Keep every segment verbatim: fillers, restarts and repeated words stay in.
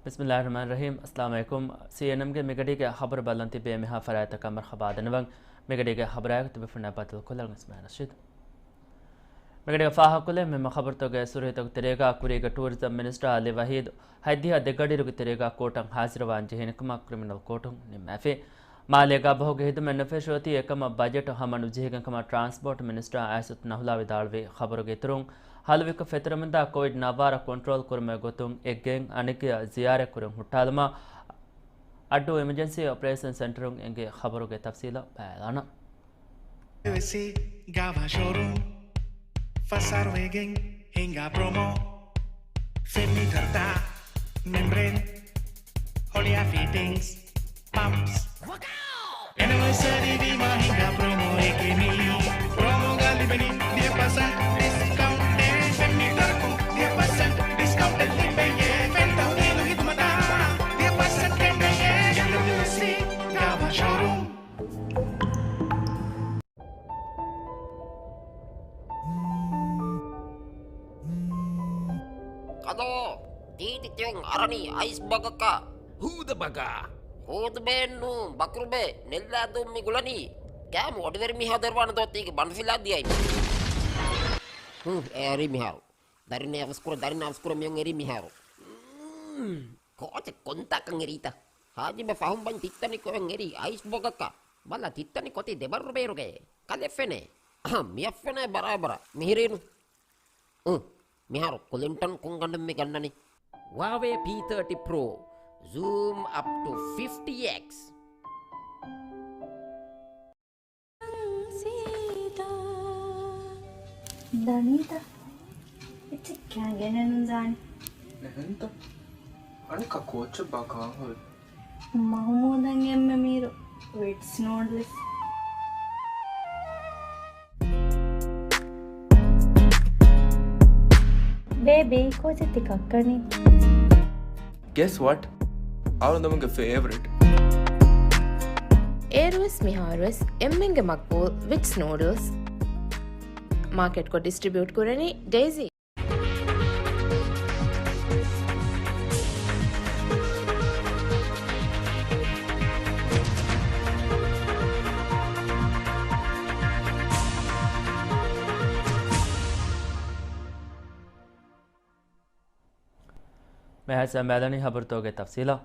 ބިސްމިއްލާހިއްރަޙްމާނިއްރަޙީމް. އައްސަލާމު ޢަލައިކުމް. ސީއެންއެމްގެ މިގަޑީގެ ޚަބަރު ބަލަން ތިބޭ މިހާ ފަރާތްތަކަށް މަރްޙަބާ ދަންނަވަން. މިގަޑީގެ ޚަބަރާއެކު ތިބޭފުޅުންނާ ބައްދަލުކޮށްލަން އިސްމާޢީލް ރަޝީދު. މިގަޑީގަ ފާހަގަކޮށްލެވޭ މުހިއްމު ޚަބަރުތަކުގެ ސުރުޚީތަކުގެ ތެރޭގަ، ކުރީގެ ޓޫރިޒަމް މިނިސްޓަރ އަލީ ވަޙީދު ހަތްދިހަ ދެ ގަޑިއިރުގެ ތެރޭގަ ކޯޓަށް ހާޒިރުވާން ޖެހޭނެ ކަމަށް ކްރިމިނަލް ކޯޓުން ނިންމާފި. މާލޭގަ ބަހުގެ ހިދުމަތް ނުފެށި އޮތީ އެކަމަށް ބަޖެޓު ހަމަ ނުޖެހިގެން ކަމަށް ޓްރާންސްޕޯޓް މިނިސްޓަރ އައިސަތު ނަހުލާ ވިދާޅުވި. ޚަބަރުގެ އިތުރުން، ހަލުވިކޮށް ފެތުރެމުންދާ ކޮވިޑް ނައްވާރަ ކޮންޓްރޯލް ކުރުމުގެ ގޮތުން އެ ގެން އަނެއްގެ ޒިޔާރަތް ކުރިން ހުއްޓާލުމަށް އައްޑޫ އިމަޖެންސީ އޮޕަރޭޝަން ސެންޓަރުން އެނގޭ. ޚަބަރުގެ ތަފްސީލަށް ބަލާލާނަން. ގާވާ ޝޯރޫމް، ފަސް އަހަރު ވެގެން ހިނގާ ޕްރޮމޯ. ފެން މީޓަރުތައް، މެމްބްރޭން، ހޮޅިއާ ފިޓިންގްސް، ޕަމްޕްސް. އެނިވަރސަރީ ވީމާ ހިނގާ ޕްރޮމޯއެކޭ މީ. ޕްރޮމޯގަ ލިބެނީ ދިހަ ޕަސެންޓް ޑިސްކައުންޓެއް. ފެން މީޓަރަކުން ދިހަ ޕަސެންޓް ޑިސްކައުންޓެއް ލިބެޔޭ. ފެން ތަހުލީލު ހިދުމަތަށް ދިހަ ޕަސެންޓް ގެންނަޔޭ. އެމްޑަބްލިއުސީ ގާވާ ޝޯރޫމް. ކަލޯ، ތީތި ތިއޮން އަރަނީ އައިސް ބަގަކަށް. ހޫދަ ބަގާ. ހޫދުބޭއެއްނޫ، ބަކުރުބޭ، ނެއްލާދޫން މި ގުޅަނީ. ކާމު އޮޑިވެރި މީހާ ދޮރުވާނެ ދޯ ތީގެ ބަނޑުފިލާ ދިޔައި. ހުން، އެ އެރީ މިހާރު. ދަރިން އަވަސްކުރަ، ދަރިން އަވަސްކުރަ މިއޮން އެރީ މިހާރު. މް، ކޯޗެއް ކޮންތާކަން އެރީތަ؟ ހާޖިބެ ފަހުން ބަން ތިއްތަނި ކޮއެން އެރީ އައިސް ބޮގަކަށް. ބަލަ ތިއްތަނި ކޮތީ ދެބަރު ބޭރުގައޭ. ކަލެ ފެނޭ. އަހަ، މިއަށް ފެނޭ ބަރާބަރަށް. މިހިރީނު. އު، މިހާރު ކުލިންޓަން ކޮންގަނޑެއް މި ގަންނަނީ؟ ހުއާވޭ ޕީ ތާޓީ ޕްރޯ. ޒޫމް އަޕް ޓު ފިފްޓީ އެކްސް. ދަނީތަ؟ އެއްޗެއް ކާން ގެނެއްނު ޒާނި. އެހެންތަ؟ އަނެއްކާ ކޯޗެއް ބާ ކާން ހުރި؟ މަހުމޫދަށް އެންމެ މީރު ވިޓްސް ނޫޑްލްސް. ބޭބީ، ކޯޗެއް ތި ކައްކަނީ؟ Guess what? އަޅުގަނޑުގެ ފޭވަރިޓް. އޭރުވެސް މިހާރުވެސް އެންމެންގެ މަގްބޫލް ވިޓްސް ނޫޑްލްސް. މާކެޓްކޮށް ޑިސްޓްރިބިއުޓް ކުރަނީ ޑެއިސީ. މިހާރު ސަމާލަނީ ހަބަރުތަކުގެ ތަފްސީލަށް.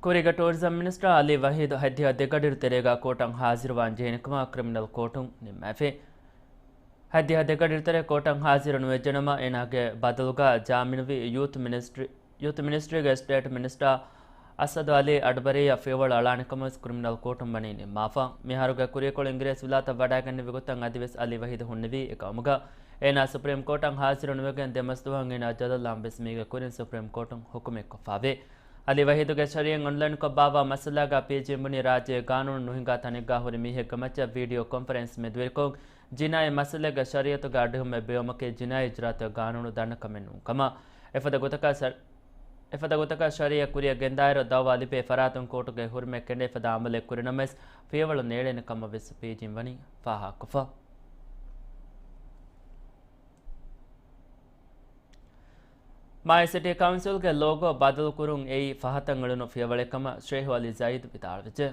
ކުރީގެ ޓޫރިޒަމް މިނިސްޓަރ އަލީ ވަހީދު ހަތްދިހަ ދެ ގަޑިއިރު ތެރޭގަ ކޯޓަށް ހާޒިރުވާން ޖެހޭނެ ކަމަށް ކްރިމިނަލް ކޯޓުން ނިންމާފި. ހަތްދިހަ ދެ ގަޑިއިރު ތެރޭ ކޯޓަށް ހާޒިރު ނުވެއްޖެނަމަ، އޭނާގެ ބަދަލުގަ ޖާމިނުވި ޔޫތު މިނިސްޓްރީ، ޔޫތު މިނިސްޓްރީގެ ސްޓޭޓް މިނިސްޓަރ އަސަދު އަލީ އަޑުބަރީއަށް ފިޔަވަޅު އަޅާނެ ކަމަށް ވެސް ކްރިމިނަލް ކޯޓުން ވަނީ ނިންމާފަ. މިހާރުގެ ކުރީކޮޅު އިނގިރޭސި ވިލާތަށް ވަޑައިގެންނެވި ގޮތަށް އަދިވެސް އަލީ ވަހީދު ހުންނެވީ އެ ގައުމުގަ. އޭނާ ސުޕްރީމް ކޯޓަށް ހާޒިރު ނުވެގެން ދެ މަސް ދުވަހަށް އޭނާ ޖަލަށް ލާން ވެސް މީގެ ކުރިން ސުޕްރީމް ކޯޓުން ހުކުމެއް ކޮށްފައވޭ. އަލީ ވަހީދުގެ ޝަރީއަތް އޮންލައިންކޮށް ބާއްވާ މައްސަލާގަ ޕީޖީން ބުނީ ރާއްޖޭގެ ގާނޫނު ނުހިނގާ ތަނެއްގަ ހުރި މީހެއްގެ މައްޗަށް ވީޑިއޯ ކޮންފަރެންސް މެދުވެރިކޮށް، ޖިނާއީ މައްސަލައެއްގަ ޝަރީއަތުގެ އަޑުއެހުމެއް ބޭއްވުމަކީ ޖިނާއީ އިޖްރާއަތުގެ ގާނޫނު ދަންނަ ކަމެއް ނޫން ކަމަށް. އެފަދަ ގޮތަކަށް ޝަ-، އެފަދަ ގޮތަކަށް ޝަރީއަތް ކުރިއަށް ގެންދާއިރު، ދައުވާ ލިބޭ ފަރާތުން ކޯޓުގެ ހުރިމަތް ކެނޑޭ އެފަދަ އަމަލެއް ކުރިނަމަވެސް، ފިޔަވަޅު ނޭޅޭނެ ކަމަށް ވެސް ޕީޖީން ވަނީ ފާހަގަކޮށްފަ. މާލެ ސިޓީ ކައުންސިލްގެ ލޯގޯ ބަދަލުކުރުން އެއީ ފަހަތަށް އެޅުނު ފިޔަވަޅެއް ކަމަށް ޝޭހު އަލީ ޒައީދު ވިދާޅުވެއްޖެ.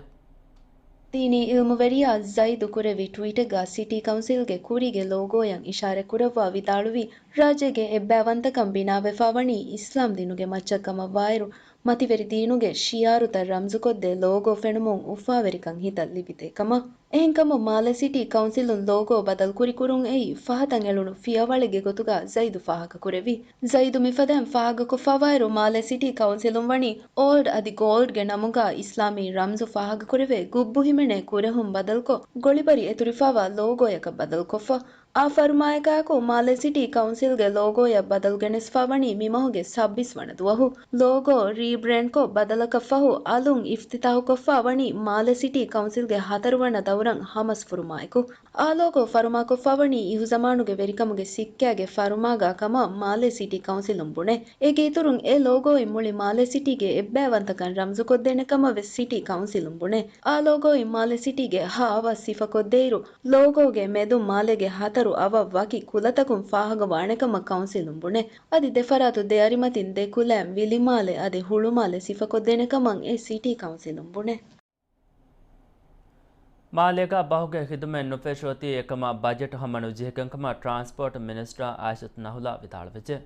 ދީނީ އިލްމުވެރިޔާ ޒައީދު ކުރެއްވި ޓްވީޓެއްގަ ސިޓީ ކައުންސިލްގެ ކުރީގެ ލޯގޯއަށް އިޝާރަތްކުރައްވާ ވިދާޅުވީ، ރާއްޖޭގެ އެއްބައިވަންތަކަން ބިނާވެފަ ވަނީ އިސްލާމް ދީނުގެ މައްޗަށް ކަމަށްވާއިރު، މަތިވެރި ދީނުގެ ޝިއާރުތައް ރަމްޒުކޮށްދޭ ލޯގޯ ފެނުމުން އުފާވެރިކަން ހިތަށް ލިބިދޭ ކަމަށް. އެހެންކަމުން މާލެ ސިޓީ ކައުންސިލުން ލޯގޯ ބަދަލުކުރިކުރުން އެއީ ފަހަތަށް އެޅުނު ފިޔަވަޅެއްގެ ގޮތުގަ ޒައީދު ފާހަގަކުރެއްވި. ޒައީދު މިފަދައިން ފާހަގަކޮށްފަވާއިރު، މާލެ ސިޓީ ކައުންސިލުން ވަނީ އޯލްޑް އަދި ގޯލްޑްގެ ނަމުގަ އިސްލާމީ ރަމްޒު ފާހަގަކުރެވޭ ގުއްބު ހިމެނޭ ކުރެހުން ބަދަލުކޮށް، ގޮޅިބަރި އެތުރިފަވާ ލޯގޯއަކަށް ބަދަލުކޮށްފަ. އާ ފަރުމާއަކާއެކު، މާލެ ސިޓީ ކައުންސިލްގެ ލޯގޯއަށް ބަދަލު ގެނެސްފަ ވަނީ މިމަހުގެ ސައްބީސް ވަނަ ދުވަހު. ލޯގޯ ރީބްރޭންޑްކޮށް ބަދަލަކަށްފަހު، އަލުން އިފްތިތާހުކޮށްފަ ވަނީ މާލެ ސިޓީ ކައުންސިލްގެ ހަތަރު ވަނަ ދައުރަށް ހަމަސް ފުރުމާއެކު. އާ ލޯގޯ ފަރުމާކޮށްފަ ވަނީ އިހުޒަމާނުގެ ވެރިކަމުގެ ސިއްކައިގެ ފަރުމާގާ ކަމަށް މާލެ ސިޓީ ކައުންސިލުން ބުނޭ. އޭގެ އިތުރުން އެ ލޯގޯއިން މުޅި މާލެ ސިޓީގެ އެއްބައިވަންތަކަން ރަމްޒުކޮށްދޭނެ ކަމަށް ވެސް ސިޓީ ކައުންސިލުން ބުނޭ. އާ ލޯގޯއިން މާލެ ސިޓީގެ ހަ އަވަސް ސިފަކޮށްދޭއިރު، ލޯގޯގެ މެދުން މާލޭގެ ހަ ހަތަރު އަވަށް ވަކި ކުލަތަކުން ފާހަގަ ވާނެ ކަމަށް ކައުންސިލުން ބުނޭ. އަދި ދެފަރާތު ދެ އަރިމަތިން ދެ ކުލައިން ވިލިމާލެ އަދި ހުޅުމާލެ ސިފަކޮށްދޭނެ ކަމަށް އެ ސިޓީ ކައުންސިލުން ބުނޭ. މާލޭގަ ބަހުގެ ޚިދުމަތް ނުފެށި އޮތީ އެކަމަށް ބަޖެޓު ހަމަ ނުޖެހިގެން ކަމަށް ޓްރާންސްޕޯޓް މިނިސްޓަރ އާއިޝަތު ނަހުލާ ވިދާޅުވެއްޖެ.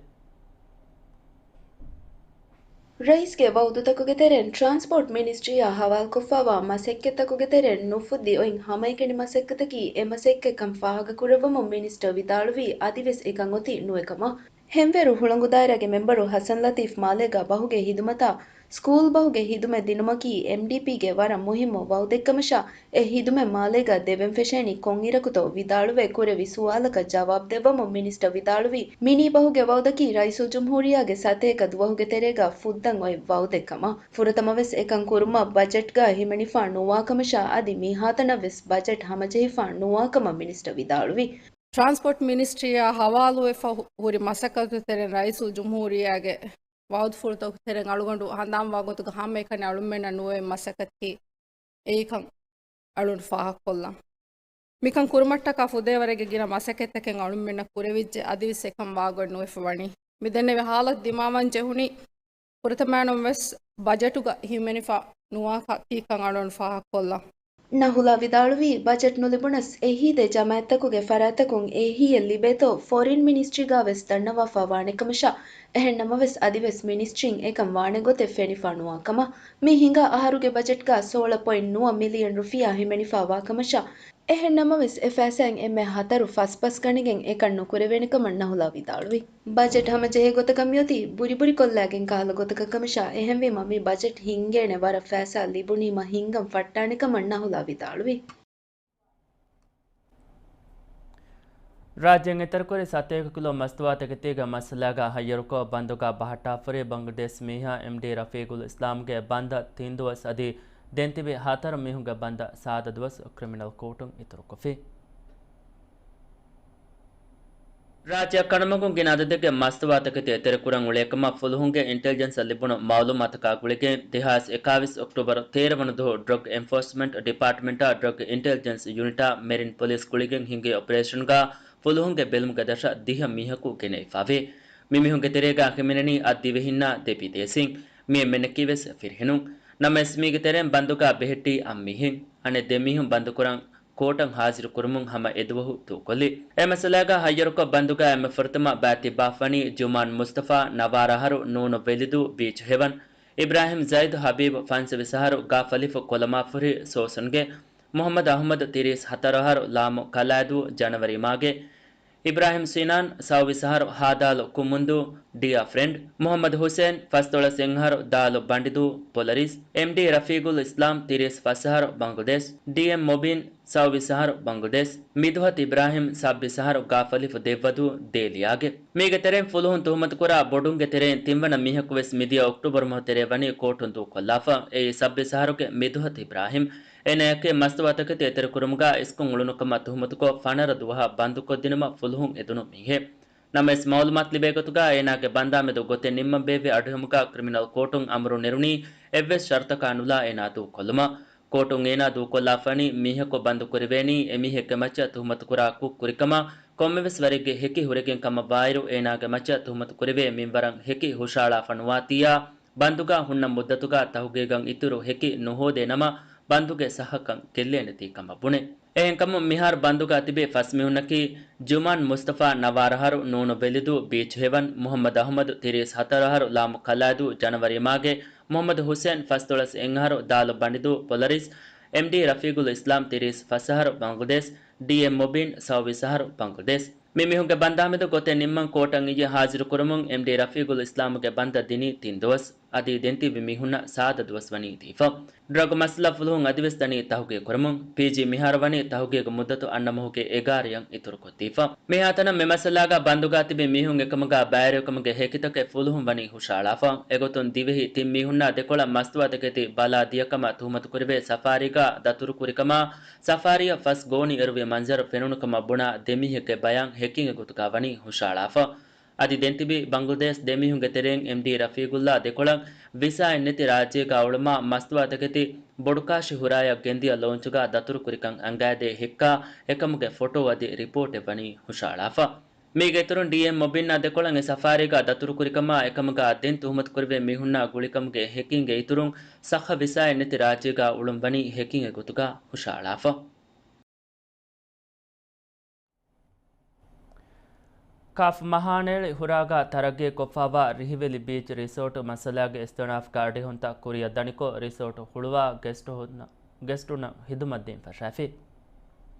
ރައީސްގެ ވައުދުތަކުގެ ތެރެއިން ޓްރާންސްޕޯޓް މިނިސްޓްރީއާ ހަވާލުކޮށްފައިވާ މަސައްކަތްތަކުގެ ތެރެއިން ނުފުއްދި އޮތް ހަމައެކަނި މަސައްކަތަކީ އެ މަސައްކަތްކަން ފާހަގަކުރައްވަމުން މިނިސްޓަރ ވިދާޅުވީ އަދިވެސް އެކަން އޮތީ ނުވެ ކަމަށް. ހެންވޭރު ހުޅަނގު ދާއިރާގެ މެމްބަރު ހަސަން ލަތީފް މާލޭގަ ބަހުގެ ހިދުމަތާ ސްކޫލް ބަހުގެ ހިދުމަތް ދިނުމަކީ އެމްޑީޕީގެ ވަރަށް މުހިއްމު ވައުދެއްކަމަށާ، އެ ހިދުމަތް މާލޭގަ ދެވެން ފެށޭނީ ކޮންއިރަކުތޯ ވިދާޅުވެ ކުރެވި ސުވާލަކަށް ޖަވާބު ދެއްވަމުން މިނިސްޓަރ ވިދާޅުވީ، މިނީ ބަހުގެ ވައުދަކީ ރައީސުލްޖުމްހޫރިއްޔާގެ ސަތޭކަ ދުވަހުގެ ތެރޭގަ ފުއްދަން އޮތް ވައުދެއް ކަމަށް. ފުރަތަމަވެސް އެކަން ކުރުމަށް ބަޖެޓްގަ ހިމެނިފަ ނުވާ ކަމަށާ އަދި މިހާތަނަށްވެސް ބަޖެޓް ހަމަޖެހިފަ ނުވާ ކަމަށް މިނިސްޓަރ ވިދާޅުވީ. ޓްރާންސްޕޯޓް މިނިސްޓްރީއާ ހަވާލުވެފަ ހު-، ހުރި މަސައްކަތުގެ ތެރެއިން ރައީސުލްޖުމްހޫރިއްޔާގެ ވައުދުފުޅުތަކުގެ ތެރެއިން އަޅުގަނޑު ހަނދާންވާ ގޮތުގަ ހަމައެކަނި އަޅުމެންނަށް ނުވެވޭ މަސައްކަތަކީ އެއީކަން އަޅުގަނޑު ފާހަގަކޮށްލަން. މިކަން ކުރުމަށްޓަކާ ފުދޭވަރެއްގެ ގިނަ މަސައްކަތްތަކެއް އަޅުމެންނަށް ކުރެވިއްޖެ، އަދިވެސް އެކަން ވާގޮތް ނުވެފަ ވަނީ. މި ދެންނެވި ހާލަތު ދިމާވާން ޖެހުނީ ފުރަތަމައިނުން ވެސް ބަޖެޓުގަ ހިމެނިފަ ނުވާ ކަ-، ތީކަން އަޅުގަނޑު ފާހަގަކޮށްލަން. ނަހުލާ ވިދާޅުވީ، ބަޖެޓް ނުލިބުނަސް އެހީދޭ ޖަމާއަތްތަކުގެ ފަރާތްތަކުން އެހީއެއް ލިބޭތޯ ފޮރިން މިނިސްޓްރީގަ ވެސް ދަންނަވާފަ ވާނެ ކަމަށާ، އެހެން ނަމަވެސް އަދިވެސް މިނިސްޓްރީން އެކަން ވާނެ ގޮތެއް ފެނިފަ ނުވާ ކަމަށް. މި ހިނގާ އަހަރުގެ ބަޖެޓްގަ ސޯޅަ ޕޮއިންޓް ނުވަ މިލިއަން ރުފިޔާ ހިމެނިފަ ވާ ކަމަށާ، އެހެން ނަމަވެސް، އެ ފައިސާއިން އެންމެ ހަތަރު ފަސް ބަސް ގަނެގެން އެކަން ނުކުރެވޭނެ ކަމަށް ނަހުލާ ވިދާޅުވި. ބަޖެޓް ހަމަޖެހޭ ގޮތަކަށް މިއޮތީ ބުރިބުރިކޮށްލާގެން ކަހަލަ ގޮތަކަށް ކަމަށާ، އެހެންވީމަ މި ބަޖެޓް ހިންގޭނެ ވަރަށް ފައިސާ ލިބުނީމަ ހިންގަން ފައްޓާނެ ކަމަށް ނަހުލާ ވިދާޅުވި. ރާއްޖޭން އެތެރެކުރި ސަތޭކަ ކިލޯ މަސްތުވާތަކެތީގެ މައްސަލާގަ ހައްޔަރުކޮށް، ބަންދުގަ ބަހައްޓާފަ ހުރި ބަންގްލަދޭޝް މީހާ އެމްޑީ ރަފީގުލް އިސްލާމްގެ ބަންދަށް ތިން ދުވަސް އަދި ދެންތިބި ހަތަރު މީހުންގެ ބަންދަށް ސާދަ ދުވަސް ކްރިމިނަލް ކޯޓުން އިތުރުކޮށްފި. ރާއްޖެއަށް ކަނޑަމަގުން ގިނަ އަދަދެއްގެ މަސްތުވާތަކެތި އެތެރެކުރަން އުޅޭ ކަމަށް ފުލުހުންގެ އިންޓެލިޖެންސަށް ލިބުނު މައުލޫމާތަކާ ގުޅިގެން، ދެހާސް އެކާވީސް އޮކްޓޫބަރު ތޭރަ ވަނަ ދުވަހު ޑްރަގް އެންފޯސްމަންޓް ޑިޕާޓްމަންޓާ ޑްރަގް އިންޓެލިޖެންސް ޔުނިޓާ މެރިން ޕޮލިސް ގުޅިގެން ހިންގި އޮޕަރޭޝަންގަ ފުލުހުންގެ ބެލުމުގެ ދަށަށް ދިހަ މީހަކު ގެނެވިފަވޭ. މި މީހުންގެ ތެރޭގަ ހިމެނެނީ އަށް ދިވެހިންނާ ދެ ބިދޭސީން. މި އެންމެންނަކީ ވެސް ފިރިހެނުން. ނަމަވެސް މީގެ ތެރެއިން ބަންދުގަ ބެހެއްޓީ އަށް މީހެއް. އަނެއް ދެ މީހުން ބަންދުކުރަން ކޯޓަށް ހާޒިރު ކުރުމުން ހަމަ އެދުވަހު ދޫކޮށްލި. އެ މައްސަލާގަ ހައްޔަރުކޮށް ބަންދުގަ އެންމެ ފުރަތަމަ ބައި ތިއްބާފަނީ ޖުމާން މުސްތަފާ، ނަވާރަ އަހަރު، ނޫނު ވެލިދޫ، ބީޗް ހެވަން، އިބްރާހިމް ޒައިދު ހަބީބު، ފަންސަވީސް އަހަރު، ގާފަލިފު ކޮލަމާފުރި ސޯސަންގެ، މުހައްމަދު އަހުމަދު، ތިރީސް ހަތަރު އަހަރު، ލާމު ކަލާދޫ، ޖަނަވަރީ މާގެ، އިބްރާހިމް ސިނާން، ސައުވީސް އަހަރު، ހާދާލު ކުމުންދޫ، ޑިއާ ފްރެންޑް، މުހައްމަދު ހުސެން، ފަސްދޮޅަސް އެއް އަހަރު، ދާލު ބަނޑިދޫ، ޕޮލަރީސް، އެމްޑީ ރަފީގުލް އިސްލާމް، ތިރީސް ފަސް އަހަރު، ބަންގްލަދޭޝް، ޑީއެމް މުބީން، ސައުވީސް އަހަރު، ބަންގްލަދޭޝް، މިދުހަތު އިބްރާހިމް، ސައްބީސް އަހަރު، ގާފަލިފު ދެއްވަދޫ، ދޭލިޔާގެ. މީގެ ތެރެއިން ފުލުހުން ތުހުމަތުކުރާ ބޮޑުންގެ ތެރެއިން ތިންވަނަ މީހަކު ވެސް މިދިޔަ އޮކްޓޫބަރު މަހު ތެރޭ ވަނީ ކޯޓުން ދޫކޮށްލާފަ. އެއީ ސައްބީސް އަހަރުގެ މިދުހަތު އިބްރާހިމް. އޭނާއަކީ މަސްތުވާތަކެތި އެތެރެކުރުމުގަ އިސްކޮށް އުޅުނުކަމަށް ތުހުމަތުކޮށް، ފަނަރަ ދުވަހަށް ބަންދުކޮށްދިނުމަށް ފުލުހުން އެދުނު މީހެއް. ނަމަވެސް، މައުލޫމާތު ލިބޭ ގޮތުގަ އޭނާގެ ބަންދާމެދު ގޮތެއް ނިންމަން ބޭއްވި އަޑުއެހުމުގަ ކްރިމިނަލް ކޯޓުން އަމުރު ނެރުނީ އެއްވެސް ޝަރުތަކާ ނުލާ އޭނާ ދޫކޮށްލުމަށް. ކޯޓުން އޭނާ ދޫކޮށްލާފަނީ މީހަކު ބަންދުކުރެވޭނީ އެމީހެއްގެ މައްޗަށް ތުހުމަތުކުރާ ކުށް ކުރިކަމާ، ކޮންމެވެސް ވަރެއްގެ ހެކި ހުރެގެން ކަމަށް ވާއިރު، އޭނާގެ މައްޗަށް ތުހުމަތުކުރެވޭ މިންވަރަށް ހެކި ހުށައަޅާފަ ނުވާތީއާ، ބަންދުގަ ހުންނަ މުއްދަތުގަ ތަހުގީގަށް އިތުރު ހެކި ނުހޯދޭ ނަމަ، ބަންދުގެ ސައްހަކަން ގެއްލޭނެތީ ކަމަށް ބުނެ. އެހެންކަމުން މިހާރު ބަންދުގަ ތިބި ފަސް މީހުންނަކީ، ޖުމާން މުސްތަފާ، ނަވާރަ އަހަރު، ނޫނު ވެލިދޫ، ބީޗް ހެވަން، މުހައްމަދު އަހުމަދު، ތިރީސް ހަތަރު އަހަރު، ލާމު ކަލާދޫ، ޖަނަވަރީ މާގެ، މުހައްމަދު ހުސެން، ފަސްދޮޅަސް އެއް އަހަރު، ދާލު ބަނޑިދޫ، ޕޮލަރީސް، އެމްޑީ ރަފީގުލް އިސްލާމް، ތިރީސް ފަސް އަހަރު، ބަންގްލަދޭޝް، ޑީއެމް މުބީން، ސައުވީސް އަހަރު، ބަންގްލަދޭޝް. މި މީހުންގެ ބަންދާމެދު ގޮތެއް ނިންމަން ކޯޓަށް އިއްޔެ ހާޒިރު ކުރުމުން އެމްޑީ ރަފީގުލް އިސްލާމްގެ ބަންދަށް ދިނީ ތިން ދުވަސް. އަދި ދެން ތިބި މީހުންނަށް ސާދަ ދުވަސް ވަނީ ދީފަ. ޑްރަގް މައްސަލަ ފުލުހުން އަދިވެސް ދަނީ ތަހުގީގު ކުރަމުން. ޕީޖީ މިހާރު ވަނީ ތަހުގީގު މުއްދަތު އަންނަ މަހުގެ އެގާރައަށް އިތުރުކޮށްދީފަ. މިހާތަނަށް މި މައްސަލާގަ ބަންދުގަ ތިބި މީހުން އެކަމުގަ ބައިވެރިވިކަމުގެ ހެކިތަކެއް ފުލުހުން ވަނީ ހުށައަޅާފަ. އެގޮތުން ދިވެހި ތިން މީހުންނާ ދެކޮޅަށް މަސްތުވާތަކެތި ބަލާ ދިޔަކަމަށް ތުހުމަތުކުރެވޭ ސަފާރީގަ ދަތުރުކުރިކަމާ، ސަފާރީއަށް ފަސް ގޯނި އެރުވި މަންޒަރު ފެނުނުކަމަށް ބުނާ ދެ މީހެއްގެ ބަޔާން ހެކިންގެ ގޮތުގަ ވަނީ ހުށައަޅާފަ. އަދި ދެންތިބި ބަނގްލަދޭޝް ދެމީހުންގެ ތެރެއިން އެމްޑީ ރަފީގުއްލާ ދެކޮޅަށް ވިސާއެއް ނެތި ރާއްޖޭގަ އުޅުމާ މަސްތުވާތަކެތި ބޮޑުކާށި ހުރާޔަށް ގެންދިޔަ ލޯންޗުގަ ދަތުރުކުރިކަން އަނގައިދޭ ހެއްކާ އެކަމުގެ ފޮޓޯ އަދި ރިޕޯޓެއް ވަނީ ހުށައަޅާފަ. މީގެ އިތުރުން ޑީއެމް މޮބިންއާ ދެކޮޅަށް އެ ސަފާރީގަ ދަތުރުކުރިކަމާ އެކަމުގަ ދެން ތުހުމަތުކުރެވޭ މީހުންނާ ގުޅިކަމުގެ ހެކިންގެ އިތުރުން ސައްހަ ވިސާއެއް ނެތި ރާއްޖޭގަ އުޅުން ވަނީ ހެކިންގެ ގޮތުގަ ހުށައަޅާފަ. ކާފް މަހާނެޅި ހުރާގަ ތަރައްގީ ކޮށްފައިވާ ރިހިވެލި ބީޗް ރިސޯޓު މައްސަލާގެ އިސްތިއުނާފްގެ އަޑިހުންތައް ކުރިއަށް ދަނިކޮށް، ރިސޯޓު ހުޅުވާ ގެސްޓުން، ގެސްޓުންނަށް ހިދުމަތްދީން ފަށާފި.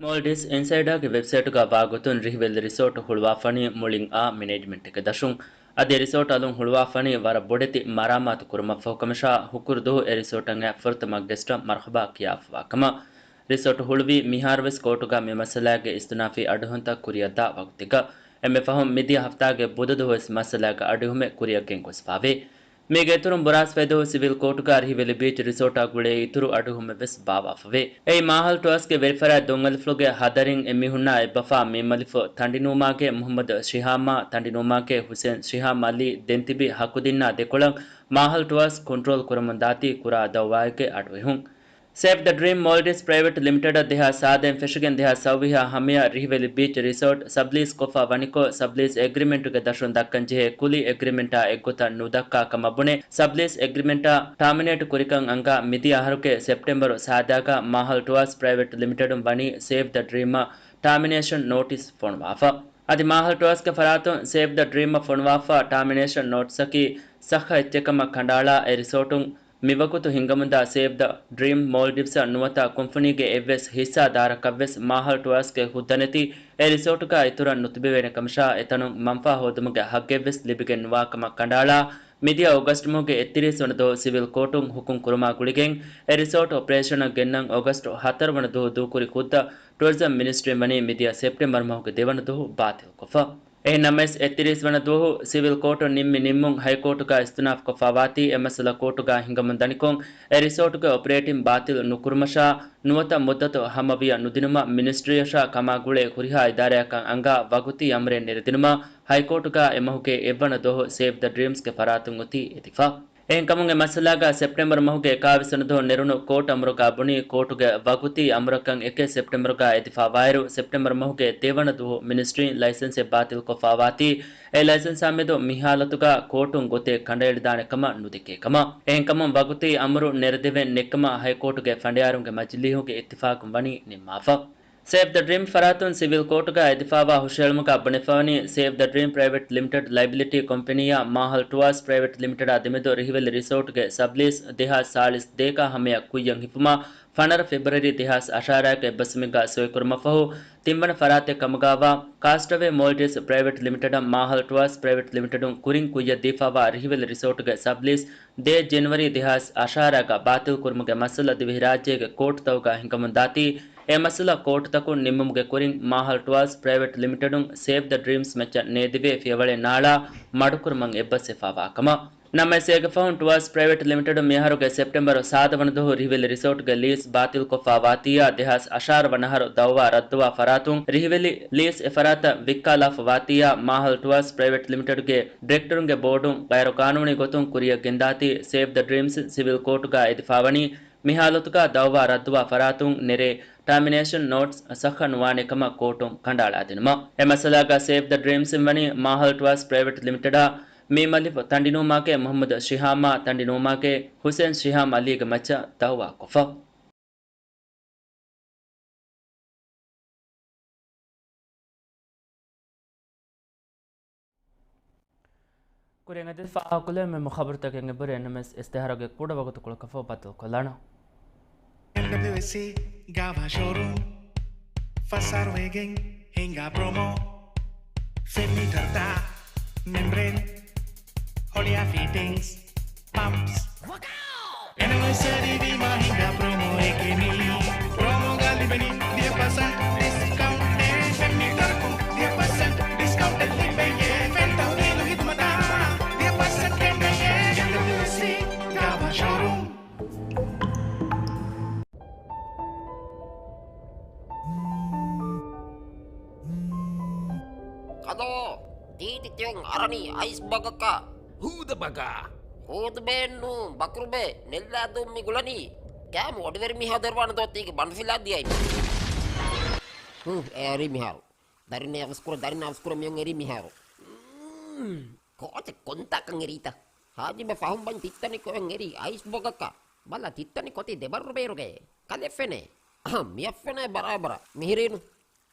މޯލްޑިވްސް އިންސައިޑާގެ ވެބްސައިޓުގަ ވާގޮތުން ރިހިވެލި ރިސޯޓު ހުޅުވާފަނީ މުޅިން އާ މެނޭޖްމަންޓެއްގެ ދަށުން. އަދި ރިސޯޓް އަލުން ހުޅުވާފަނީ ވަރަށް ބޮޑެތި މަރާމާތު ކުރުމަށްފަހު ކަމަށާ، ހުކުރު ދުވަހު އެ ރިސޯޓަށް އައި ފުރަތަމަ ގެސްޓަށް މަރުހަބާ ކިޔާފަވާ ކަމަށް. ރިސޯޓު ހުޅުވީ މިހާރުވެސް ކޯޓުގަ މި މައްސަލާގެ އިސްތިއުނާފީ އަޑުހުންތައް ކުރިއަށްދާ ވަގުތެއްގަ. އެންމެ ފަހުން މިދިޔަ ހަފްތާގެ ބުދަ ދުވަހުވެސް މައްސަލާގެ އަޑުއިހުމެއް ކުރިއަށް ގެންގޮސްފަވޭ. މީގެ އިތުރުން ބުރާސްފައި ދުވަހު ސިވިލް ކޯޓުގަ ރިހިވެލި ބީޗް ރިސޯޓާ ގުޅޭ އިތުރު އަޑުއިހުމެއްވެސް ބާއްވާފަވޭ. އެއީ މާހަލް ޓުއާސްގެ ވެރިފަރާތް ދޮންއަލިފުޅުގެ ހަދަރިން އެމީހުންނާ އެއްބަފާ މީމަލިފު ތަނޑިނޫމާގެ މުހައްމަދު ޝިހާމާ ތަނޑިނޫމާގެ ހުސެން ޝިހާމް އަލީ ދެންތިބި ހަކުދިންނާ ދެކޮޅަށް މާހަލް ޓުއާސް ކޮންޓްރޯލް ކުރަމުންދާތީ ކުރާ ދައުވާއެއްގެ އަޑުއިހުން. ސޭވް ދަ ޑްރީމް މޯލްޑިވްސް ޕްރައިވެޓް ލިމިޓެޑަށް ދެހާސް ސާދައިން ފެށިގެން ދެހާސް ސައުވީހާ ހަމަޔަށް ރިހިވެލި ބީޗް ރިސޯޓް ސަބްލީސް ކޮށްފަ ވަނިކޮށް، ސަބްލީސް އެގްރިމެންޓުގެ ދަށުން ދައްކަންޖެހޭ ކުލި އެގްރިމެންޓާ އެއްގޮތަށް ނުދައްކާ ކަމަށް ބުނެ، ސަބްލީސް އެގްރިމެންޓާ ޓާމިނޭޓް ކުރިކަން އަންގާ މިދިޔަ އަހަރުގެ ސެޕްޓެމްބަރު ސާދާގަ މާހަލް ޓުއާސް ޕްރައިވެޓް ލިމިޓެޑުން ވަނީ ސޭވް ދަ ޑްރީމަށް ޓާމިނޭޝަން ނޯޓިސް ފޮނުވާފަ. އަދި މާހަލް ޓުއާސްގެ ފަރާތުން ސޭވް ދަ ޑްރީމަށް ފޮނުވާފަ ޓާމިނޭޝަން ނޯޓިސަކީ ސައްހަ އެއްޗެއް ކަމަށް ކަނޑައަޅާ އެ ރިސޯޓުން މިވަގުތު ހިނގަމުންދާ ސޭވް ދަ ޑްރީމް މޯލްޑިވްސްއަށް ނުވަތަ ކުންފުނީގެ އެއްވެސް ހިއްސާ ދާރަކަށްވެސް މާހަލް ޓުއާސްގެ ހުއްދަ ނެތި އެ ރިސޯޓުގަ އިތުރަށް ނުތިބެވޭނެ ކަމަށާ، އެތަނުން މަންފާ ހޯދުމުގެ ހައްގެއްވެސް ލިބިގެން ނުވާ ކަމަށް ކަނޑައަޅާ، މިދިޔަ އޮގަސްޓް މަހުގެ އެއްތިރީސް ވަނަ ދުވަހު ސިވިލް ކޯޓުން ހުކުމް ކުރުމާ ގުޅިގެން، އެ ރިސޯޓް އޮޕަރޭޝަނަށް ގެންނަން އޮގަސްޓް ހަތަރު ވަނަ ދުވަހު ދޫކުރި ހުއްދަ ޓުއަރިޒަމް މިނިސްޓްރީން ވަނީ މިދިޔަ ސެޕްޓެމްބަރު މަހުގެ ދެވަނަ ދުވަހު ބާތިލްކޮށްފަ. އެހެން ނަމަވެސް، އެއްތިރީސް ވަނަ ދުވަހު ސިވިލް ކޯޓުން ނިންމި ނިންމުން ހައިކޯޓުގަ އިސްތިނާފް ކޮށްފަވާތީ، އެ މައްސަލަ ކޯޓުގަ ހިނގަމުން ދަނިކޮށް، އެ ރިސޯޓުގެ އޮޕަރޭޓިން ބާތިލް ނުކުރުމަށާ، ނުވަތަ މުއްދަތު ހަމަވިޔަ ނުދިނުމަށް މިނިސްޓްރީއަށާ ކަމާގުޅޭ ހުރިހާ އިދާރާއަކަށް އަންގާ ވަގުތީ އަމުރެއް ނެރެދިނުމަށް ހައިކޯޓުގަ އެ މަހުގެ އެއްވަނަ ދުވަހު ސޭވް ދަ ޑްރީމްސްގެ ފަރާތުން އޮތީ އެދިފަ. އެހެންކަމުން އެ މައްސަލާގަ ސެޕްޓެމްބަރު މަހުގެ އެކާވީސް ވަނަ ދުވަހު ނެރުނު ކޯޓް އަމުރުގަ ބުނީ، ކޯޓުގެ ވަގުތީ އަމުރަކަށް އެކެއް ސެޕްޓެމްބަރުގަ އެދިފަވާއިރު، ސެޕްޓެމްބަރު މަހުގެ ދެވަނަ ދުވަހު މިނިސްޓްރީން ލައިސެންސެއް ބާތިލްކޮށްފަވާތީ، އެ ލައިސެންސާ މެދު މި ހާލަތުގަ ކޯޓުން ގޮތެއް ކަނޑައެޅިދާނެ ކަމަށް ނުދެކޭ ކަމަށް. އެހެންކަމުން ވަގުތީ އަމުރު ނެރެދެވެން ނެއްކަމަށް ހައިކޯޓުގެ ފަނޑިޔާރުންގެ މަޖިލީހުގެ އިއްތިފާގުން ވަނީ ނިންމާފަ. ސޭވް ދަ ޑްރީމް ފަރާތުން ސިވިލް ކޯޓުގަ އެދިފައިވާ ހުށަހެޅުމުގަ ބުނެފަވަނީ، ސޭވް ދަ ޑްރީމް ޕްރައިވެޓް ލިމިޓެޑް ލައިބިލިޓީ ކޮމްޕެނީއާ މާހަލް ޓުއާސް ޕްރައިވެޓް ލިމިޓެޑާ ދެމެދު ރިހިވެލި ރިސޯޓްގެ ސަބްލީސް ދެހާސް ސާޅީސް ދޭކާ ހަމަޔަށް ކުއްޔަށް ހިފުމަށް ފަނަރަ ފެބްރުއަރީ ދެހާސް އަށާރައިގެ އެއްބަސްވުމެއްގަ ސޮއިކުރުމަށްފަހު، ތިންވަނަ ފަރާތެއް ކަމުގައިވާ ކާސްޓްއަވޭ މޯލްޑިވްސް ޕްރައިވެޓް ލިމިޓެޑަށް މާހަލް ޓުއާސް ޕްރައިވެޓް ލިމިޓެޑުން ކުރިން ކުއްޔަށް ދީފައިވާ ރިހިވެލި ރިސޯޓްގެ ސަބްލީސް ދޭއް ޖެނުއަރީ ދެހާސް އަށާރައިގަ ބާތިލްކުރުމުގެ މައްސަލަ ދިވެހިރާއްޖޭގެ ކޯޓްތަކުގަ ހިނގަމުންދާތީ، އެ މައްސަލަ ކޯޓްތަކުން ނިންމުމުގެ ކުރިން މާހަލް ޓުއާސް ޕްރައިވެޓް ލިމިޓެޑުން ސޭވް ދަ ޑްރީމްސް މައްޗަށް ނޭދެވޭ ފިޔަވަޅެއް ނާޅާ މަޑުކުރުމަށް އެއްބަސްވެފައިވާ ކަމަށް. ނަމަވެސް އޭގެ ފަހުން ޓުއާސް ޕްރައިވެޓް ލިމިޓެޑު މިއަހަރުގެ ސެޕްޓެމްބަރު ސާދަ ވަނަ ދުވަހު ރިހިވެލި ރިސޯޓްގެ ލީސް ބާތިލްކޮށްފައި ވާތީއާ، ދެހާސް އަށާރަ ވަނަ އަހަރު ދައުވާ ރައްދުވާ ފަރާތުން ރިހިވެލި ލީސް އެ ފަރާތަށް ވިއްކާލާފަ ވާތީއާ، މާހަލް ޓުއާސް ޕްރައިވެޓް ލިމިޓެޑުގެ ޑިރެކްޓަރުންގެ ބޯޑުން ޣައިރުޤާނޫނީ ގޮތުން ކުރިއަށް ގެންދާތީ، ސޭވް ދަ ޑްރީމްސް ސިވިލް ކޯޓުގަ އެދިފައިވަނީ، މި ހާލަތުގަ ދައުވާ ރައްދުވާ ފަރާތުން ނެރޭ ޓާމިނޭޝަން ނޯޓްސް ސައްހަ ނުވާނެ ކަމަށް ކޯޓުން ކަނޑައަޅާދިނުމަށް. އެ މައްސަލާގަ ސޭވް ދަ ޑްރީމްސްއިން ވަނީ މާހަލް ޓުއާސް ޕްރައިވެޓް ލިމިޓެޑާ މީމަލިފު ތަނޑިނޫމާގެ މުހައްމަދު ޝިހާމާ ތަނޑިނޫމާގެ ހުސެން ޝިހާމް އަލީގެ މައްޗަށް ދައުވާކޮށްފަ. ކުރިން އެދިފައި ކުލައިމެން ޚަބަރުތަކެއް އެބަހުރި އެންއެމްއެސް އިސްތިހާރުގެ ކުޑަ ވަގުތުކޮޅަކަށްފަހު ބައްދަލުކޮށްލާނަން. އެމްޑަބްލިއުއެސްސީ ގާވާ ޝޯރޫމް ފަސް އަހަރުވެގެން ހިނގާ ޕްރޮމޯ. ފެންމީޓަރުތައް، މެމްބްރޭން، ހޮޅިއާ ފިޓިންގްސް، ޕަމްޕްސް. އެނިވަރސަރީ ވީމާ ހިނގާ ޕްރޮމޯއެކޭ މީ. ޕްރޮމޯގަ ލިބެނީ ވިހި ޕަސެންޓް ޑިސްކައުންޓެއް. ފެންމީޓަރަކުން ވިހި ޕަސެންޓް ޑިސްކައުންޓެއް ލިބެޔޭ. ފެން ތަހުލީލު ހިދުމަތާ ވިހި ޕަސެންޓް ކެނޑެޔޭ. އެމްޑަބްލިއުއެސްސީ ގާވާ ޝޯރޫމް. ކަލޯ، ދީދި އަރަނީ އައިސް ބަގަކަށް. ހޫދަ ބަގާ. ހޫދުބޭއެއްނޫ، ބަކުރުބޭ، ނެއްލާދޫން މި ގުޅަނީ. ކާމު އޮޑިވެރި މިހާ ދެރުވާނެ ދޯތީގެ ބަނޑުފިލާ ދިޔައި. ހު، އެ އެރީ މިހާރު. ދަރިން އަވަސްކުރ، ދަރިން އަވަސްކުރ މިއޮން އެރީ މިހާރު. ކޯޗެ ކޮންތާކަން އެރީތަ؟ ހާޖިބެ ފަހުން ބަން ތިއްތަނި ކޮއެން އެރީ އައިސް ބަގަކަށް. ބަލަ ތިއްތަނި ކޮތި ދެބައްރު ބޭރުގެ. ކަލެ ފެނޭ. އަހަ، މިއަށް ފެނޭ ބަރާބަރަށް. މިހިރީނު.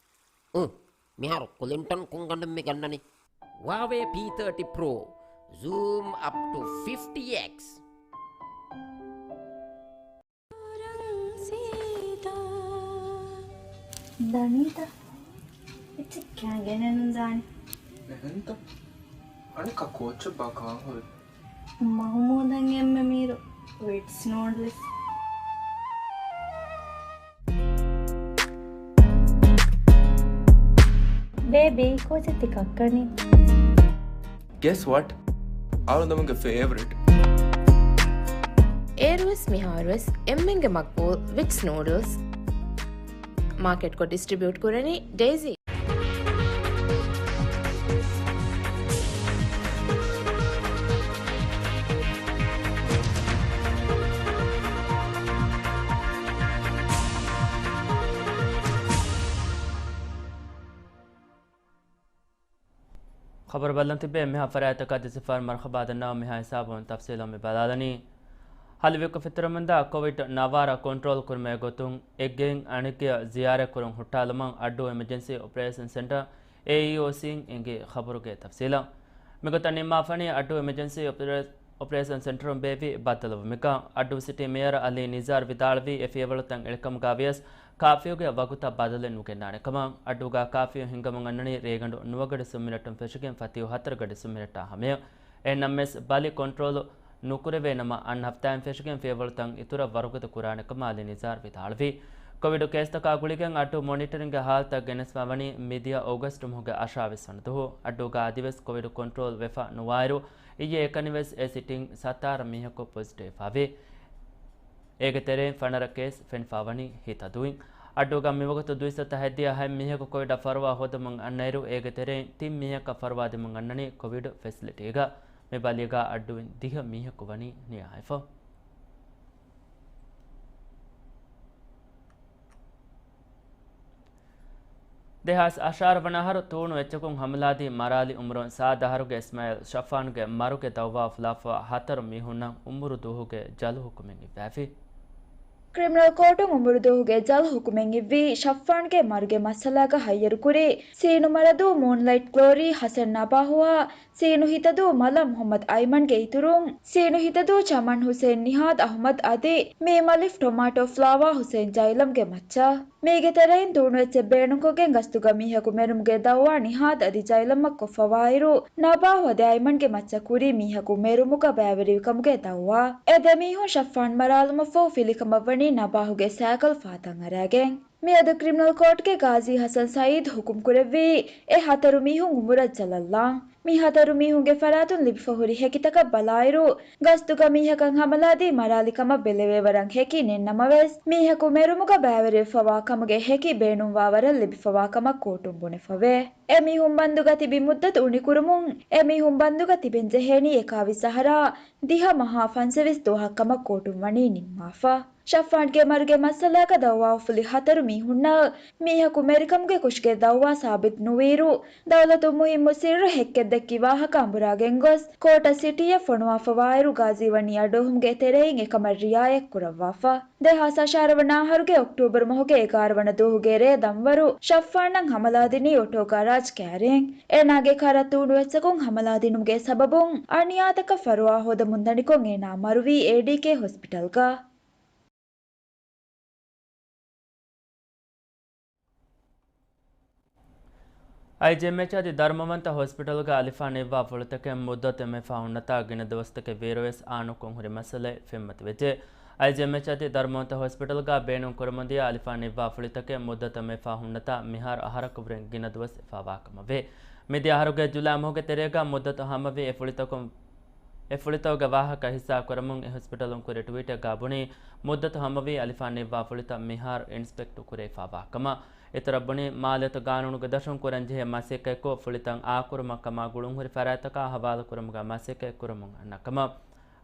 އު، މިހާރު ކުލިންޓަން ކުންގަނޑުން މި ގަންނަނީ. ވާވޭ ޕީ ތާޓީ ޕްރޯ. ޒޫމް އަޕް ޓު ފިފްޓީ އެކްސް. ދަނީތަ؟ އެއްޗެއް ކާގެނެއް ނުދާނެ. އެހެންތަ؟ އަނެއްކާ ކޯއްޗެއް ބާ ކާން ހުރި؟ މަހުމޫދަށް އެންމެ މީރު ވިޓްސް ނޫޑްލްސް. ބޭބީ، ކޯޗެއް ތި ކައްކަނީ؟ Guess what? އަޅުގަނޑުމެންގެ ފޭވަރިޓް. އޭރުވެސް މިހާރުވެސް އެންމެންގެ މަގްބޫލް ވިޓްސް ނޫޑްލްސް. މާކެޓްކޮށް ޑިސްޓްރިބިއުޓް ކުރަނީ ޑޭޒީ. ޚަބަރު ބަލަން ތިބޭ މިހާ ފަރާތްތަކާ ދެސިފަރު މަރުހަބާ ދަންނަވަން. މިހާ ހިސާބުން ތަފްސީލަށް މި ބަލާލަނީ. ހަލުވިކޮށް ފިތުރަމުންދާ ކޮވިޑް ނަވާރަ ކޮންޓްރޯލް ކުރުމޭ ގޮތުން އެއްގެއިން އަނެއްގެއަށް ޒިޔާރަތް ކުރުން ހުއްޓާލުމަށް އައްޑޫ އެމަޖެންސީ އޮޕަރޭޝަން ސެންޓަރ، އޭއީއޯސީން އެނގި ޚަބަރުގެ ތަފްސީލަށް. މިގޮތަށް ނިންމާފަނީ އައްޑޫ އެމަޖެންސީ އޮޕަރޭ-، އޮޕަރޭޝަން ސެންޓަރުން ބޭއްވި ބައްދަލުވުމަކަށް. އައްޑޫ ސިޓީ މޭޔަރ އަލީ ނިޒާރް ވިދާޅުވީ އެ ފިޔަވަޅުތައް އެޅިކަމުގަ ވިޔަސް ކާފިއުގެ ވަގުތަށް ބަދަލެއް ނުގެންނާނެ ކަމަށް. އައްޑޫގަ ކާފިއު ހިންގަމުން އަންނަނީ ރޭގަނޑު ނުވަ ގަޑި ސުންމިނެޓުން ފެށިގެން ފަތިހު ހަތަރު ގަޑި ސުންމިނެޓާ ހަމަޔަށް. އެހެންނަމަވެސް ބަލި ކޮންޓްރޯލު ނުކުރެވޭ ނަމަ، އަންނަ ހަފްތާއިން ފެށިގެން ފިޔަވަޅުތައް އިތުރަށް ވަރުގަދަ ކުރާނެ ކަމަށް އަލީ ނިޒާރް ވިދާޅުވި. ކޮވިޑު ކޭސްތަކާ ގުޅިގެން އައްޑޫ މޮނިޓަރިންގ ހާލަތަށް ގެނެސްފަ ވަނީ މިދިޔަ އޯގަސްޓު މަހުގެ އަށާވީސް ވަނަ ދުވަހު. އައްޑޫގަ އަދިވެސް ކޮވިޑު ކޮންޓްރޯލް ވެފަ ނުވާއިރު، އިއްޔެ އެކަނިވެސް އެ ސިޓީން ސަތާރަ މީހަކު ޕޮޒިޓިވްވެފަވޭ. އޭގެ ތެރެއިން ފަނަރަ ކޭސް ފެނިފަ ވަނީ ހިތަދޫއިން. އައްޑޫގަ މިވަގުތު ދުއިސައްތަ ހަތްދިހަ ހަތް މީހަކު ކޮވިޑަށް ފަރުވާ ހޯދަމުން އަންނައިރު، އޭގެ ތެރެއިން ތިން މީހަކަށް ފަރުވާ ދެމުން އަންނަނީ ކޮވިޑް ފެސިލިޓީގަ. މި ބަލީގަ އައްޑޫއިން ދިހަ މީހަކު ވަނީ ނިޔާވެފަ. ދެހާސް އަށާރަ ވަނަ އަހަރު ތޫނު އެއްޗަކުން ހަމަލާދީ މަރާލި އުމުރުން ސާދަ އަހަރުގެ އިސްމާއިލް ޝަފާންގެ މަރުގެ ދައުވާ އުފުލާފަ ހަތަރު މީހުންނަށް އުމުރު ދުވަހުގެ ޖަލު ހުކުމެއް އިއްވާފި. ކްރިމިނަލް ކޯޓުން އުމުރު ދުވަހުގެ ޖަލު ހުކުމެއް އިއްވީ، ޝަފާންގެ މަރުގެ މައްސަލާގަ ހައްޔަރުކުރި، ސީނު މަރަދޫ މޫންލައިޓް ގްލޯރީ ހަސަން ނަބާހުއާ، ސީނު ހިތަދޫ މަލަ މުހައްމަދު އައިމަންގެ އިތުރުން، ސީނު ހިތަދޫ ޗަމަން ހުސެން ނިހާދް އަހުމަދު އަދި މީމަލިފް ޓޮމާޓޯ ފްލާވާ ހުސެން ޖައިލަމްގެ މައްޗަށް. މީގެ ތެރެއިން ދޫނު އެއްޗެއް ބޭނުންކޮށްގެން ގަސްތުގަ މީހަކު މެރުމުގެ ދައުވާ ނިހާދް އަދި ޖައިލަމްއަށް ކޮށްފަވާއިރު، ނަބާހު އަދި އައިމަންގެ މައްޗަށް ކުރީ މީހަކު މެރުމުގަ ބައިވެރިވިކަމުގެ ދައުވާ. އެ ދެ މީހުން ޝަފާން މަރާލުމަށްފަހު ފިލިކަމަށްވަނީ ނަބާހުގެ ސައިކަލް ފަހަތަށް އަރާގެން. މިއަދު ކްރިމިނަލް ކޯޓްގެ ގާޒީ ހަސަން ސައީދު ހުކުމް ކުރެއްވީ، އެ ހަތަރު މީހުން އުމުރަށް ޖަލަށްލާން. މި ހަތަރު މީހުންގެ ފަރާތުން ލިބިފަ ހުރި ހެކިތަކަށް ބަލާއިރު، ގަސްތުގަ މީހަކަށް ހަމަލާދީ މަރާލި ކަމަށް ބެލެވޭވަރަށް ހެކި ނެތް ނަމަވެސް، މީހަކު މެރުމުގަ ބައިވެރިވެފަވާ ކަމުގެ ހެކި ބޭނުންވާވަރެއް ލިބިފަވާ ކަމަށް ކޯޓުން ބުނެފަވޭ. އެ މީހުން ބަންދުގަ ތިބި މުއްދަތު އުނިކުރުމުން، އެ މީހުން ބަންދުގަ ތިބެން ޖެހޭނީ އެކާވީސް އަހަރާ ދިހަ މަހާ ފަންސަވީސް ދުވަހަށް ކަމަށް ކޯޓުން ވަނީ ނިންމާފަ. ޝަފާންގެ މަރުގެ މައްސަލާގަ ދައުވާ އުފުލި ހަތަރު މީހުންނަށް މީހަކު މެރިކަމުގެ ކުށުގެ ދައުވާ ސާބިތު ނުވިއިރު، ދައުލަތުން މުހިއްމު ސިއްރު ހެއްކެއްދެއްކި ވާހަކަ އަނބުރާގެންގޮސް، ކޯޓަށް ސިޓީއަށް ފޮނުވާފަވާއިރު، ގާޒީ ވަނީ އަޑުއެހުމުގެ ތެރެއިން އެކަމަށް ރިއާޔަތް ކުރައްވާފަ. ދެހާސް އަށާރަ ވަނަ އަހަރުގެ އޮކްޓޫބަރު މަހުގެ އެގާރަ ވަނަ ދުވަހުގެ ރޭ ދަންވަރު ޝަފާންއަށް ހަމަލާދިނީ އޮޓޯ ގަރާޖް ކައިރިން. އޭނާގެ ކަރަށް ތޫނު އެއްޗަކުން ހަމަލާދިނުމުގެ ސަބަބުން އަނިޔާތަކަށް ފަރުވާ ހޯދަމުން ދަނިކޮށް އޭނާ މަރުވީ އޭޑީކޭ ހޮސްޕިޓަލްގަ. އައިޖީއެމްއެޗް އަދި ދަރުމަވަންތަ ހޮސްޕިޓަލްގަ އަލިފާން ނިއްވާ ފުޅުތަކެއް މުއްދަތެއް މިފަހުންނަތާ ގިނަ ދުވަސްތަކެއް ވީއިރުވެސް އާނުކޮށް ހުރި މައްސަލައެއް ފެންމަތިވެއްޖެ. އައިޖީއެމްއެޗް އަދި ދަރުމަވަންތަ ހޮސްޕިޓަލްގަ ބޭނުން ކުރަމުންދިޔަ އަލިފާން ނިއްވާ ފުޅިތަކެއް މުއްދަތަށް މިފަހުންނަތާ މިހާރު އަހަރަކަށްވުރެން ގިނަ ދުވަސް އެފާވާކަމަށްވޭ. މިދިޔަ އަހަރުގެ ޖުލާ މަހުގެ ތެރޭގަ މުއްދަތު ހަމަވި އެ ފުޅިތަކުން، އެ ފުޅިތަކުގެ ވާހަކަ ހިއްސާ ކުރަމުން އެ ހޮސްޕިޓަލުން ކުރި ޓްވީޓެއްގަ ބުނީ، މުއްދަތު ހަމަވީ އަލިފާން ނިއްވާ ފުޅިތައް މިހާރު އިންސްޕެކްޓު ކުރެވިފާވާ ކަމަށް. އިތުރަށް ބުނީ، މާލޭތު ގާނޫނުގެ ދަށުން ކުރަންޖެހޭ މަސައްކަތްކޮށް، ފުޅިތައް އާކުރުމަށް ކަމާ ގުޅުންހުރި ފަރާތްތަކާ ހަވާލުކުރުމުގެ މަސައްކަތް ކުރަމުން އަންނަ ކަމަށް.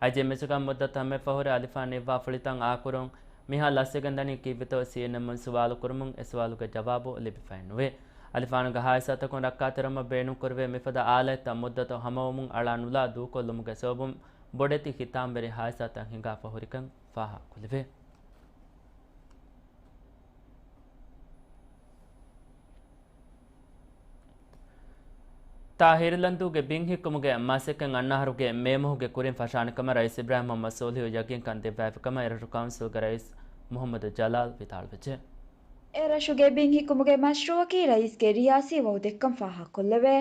އައިޖީ މިޝިގަން މުއްދަތު ހަމަ ފަހުރެ އަލިފާން ނިއްވާ ފުޅިތައް އާކުރުން މިހާ ލަސްވެގެންދަނީ ކީއްވެތޯ ސީއެންއެމުން ސުވާލު ކުރުމުން އެ ސުވާލުގެ ޖަވާބު ލިބިފައެއްނުވޭ. އަލިފާނުގެ ހާދިސާތަކުން ރައްކާތެރިވުމަށް ބޭނުންކުރެވޭ މިފަދަ އާލާތްތައް މުއްދަތު ހަމަވުމުން އަޅާނުލާ ދޫކޮށްލުމުގެ ސަބަބުން ބޮޑެތި ހިތާމަވެރި ހާދިސާތައް ހިނގާފަ ހުރިކަން ފާހަގަކުރެވޭ. ތާ ހިރިލަންދޫގެ ބިން ހިއްކުމުގެ މަސައްކަތް އަންނަ އަހަރުގެ މޭ މަހުގެ ކުރިން ފަށާނެ ކަމަށް ރައީސް އިބްރާހިމް މުހައްމަދު ސޯލިހު ޔަގީންކަން ދެއްވާފި ކަމަށް އެރަށު ކައުންސިލްގެ ރައީސް މުހައްމަދު ޖަލާލް ވިދާޅުވެއްޖެ. އެރަށުގެ ބިން ހިއްކުމުގެ މަޝްރޫއަކީ ރައީސްގެ ރިޔާސީ ވައުދެއްކަން ފާހަގަކޮށްލެވޭ.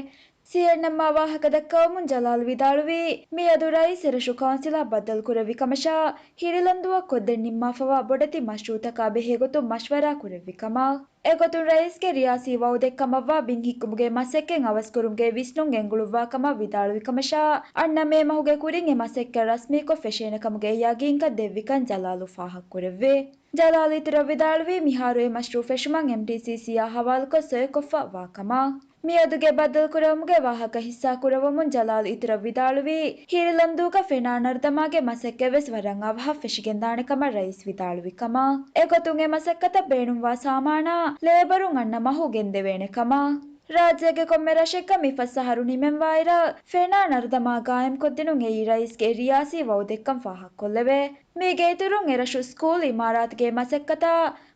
ސީއެންއެމްއާ ވާހަކަ ދައްކަވަމުން ޖަލާލް ވިދާޅުވީ، މިއަދު ރައީސް އެރަށު ކައުންސިލާ ބައްދަލުކުރެއްވި ކަމަށާ، ހިރިލަންދޫއަށް ކޮށްދޭން ނިންމާފަވާ ބޮޑެތި މަޝްރޫއުތަކާ ބެހޭގޮތުން މަޝްވަރާ ކުރެއްވި ކަމަށް. އެގޮތުން ރައީސްގެ ރިޔާސީ ވައުދެއްކަމަށްވާ ބިން ހިއްކުމުގެ މަސައްކަތް އަވަސްކުރުމުގެ ވިސްނުން ގެންގުޅުއްވާ ކަމަށް ވިދާޅުވި ކަމަށާ، އަންނަ މޭ މަހުގެ ކުރިން އެ މަސައްކަތް ރަސްމީކޮށް ފެށޭނެ ކަމުގެ ޔަގީންކަން ދެއްވިކަން ޖަލާލު ފާހަގަކުރެއްވި. ޖަލާލް އިތުރަށް ވިދާޅުވީ، މިހާރު އެ މަޝްރޫއު ފެށުމަށް އެމްޓީސީސީއާ ހަވާލުކޮށް ސޮއެ ކޮށްފަ ވާ ކަމަށް. މިއަދުގެ ބައްދަލުކުރެވުމުގެ ވާހަކަ ހިއްސާކުރައްވަމުން ޖަލާލް އިތުރަށް ވިދާޅުވީ، ހިރިލަންދޫގަ ފެނާ ނަރުދަމާގެ މަސައްކަތް ވެސް ވަރަށް އަވަހަށް ފެށިގެންދާނެ ކަމަށް ރައީސް ވިދާޅުވި ކަމަށް. އެގޮތުން އެ މަސައްކަތަށް ބޭނުންވާ ސާމާނާ ލޭބަރުން އަންނަ މަހު ގެންދެވޭނެ ކަމަށް. ރާއްޖޭގެ ކޮންމެ ރަށެއްގަ މި ފަސް އަހަރު ނިމެންވާއިރަށް، ފެނާ ނަރުދަމާ ގާއިމްކޮށްދިނުން އެއީ ރައީސްގެ ރިޔާސީ ވައުދެއްކަން ފާހަގަކޮށްލެވޭ. މީގެ އިތުރުން އެރަށު ސްކޫލް އިމާރާތުގެ މަސައްކަތާ،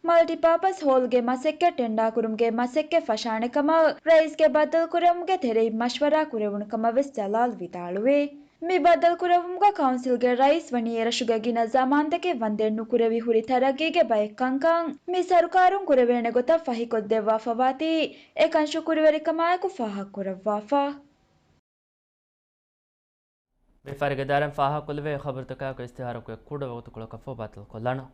މަލްޓިޕާޕަސް ހޯލްގެ މަސައްކަތް ޓެންޑާކުރުމުގެ މަސައްކަތް ފަށާނެ ކަމަށް ރައީސްގެ ބައްދަލުކުރެވުމުގެ ތެރެއިން މަޝްވަރާ ކުރެވުނު ކަމަށް ވެސް ޖަލާލް ވިދާޅުވި. މި ބައްދަލުކުރެވުމުގަ ކައުންސިލްގެ ރައީސް ވަނީ އެރަށުގަ ގިނަ ޒަމާންތަކެއް ވަންދެން ނުކުރެވި ހުރި ތަރައްގީގެ ބައެއް ކަންކަން މި ސަރުކާރުން ކުރެވޭނެ ގޮތަށް ފަހިކޮށްދެއްވާފަވާތީ އެކަން ޝުކުރުވެރިކަމާއެކު ފާހަގަކުރައްވާފަ. ވިޔަފާރިގެ ދާއިރާއިން ފާހަގަކޮށްލެވޭ ޚަބަރުތަކާއެކު އިސްތިހާރަކުގެ ކުޑަ ވަގުތުކޮޅަކަށްފަހު ބައްދަލުކޮށްލާނަން.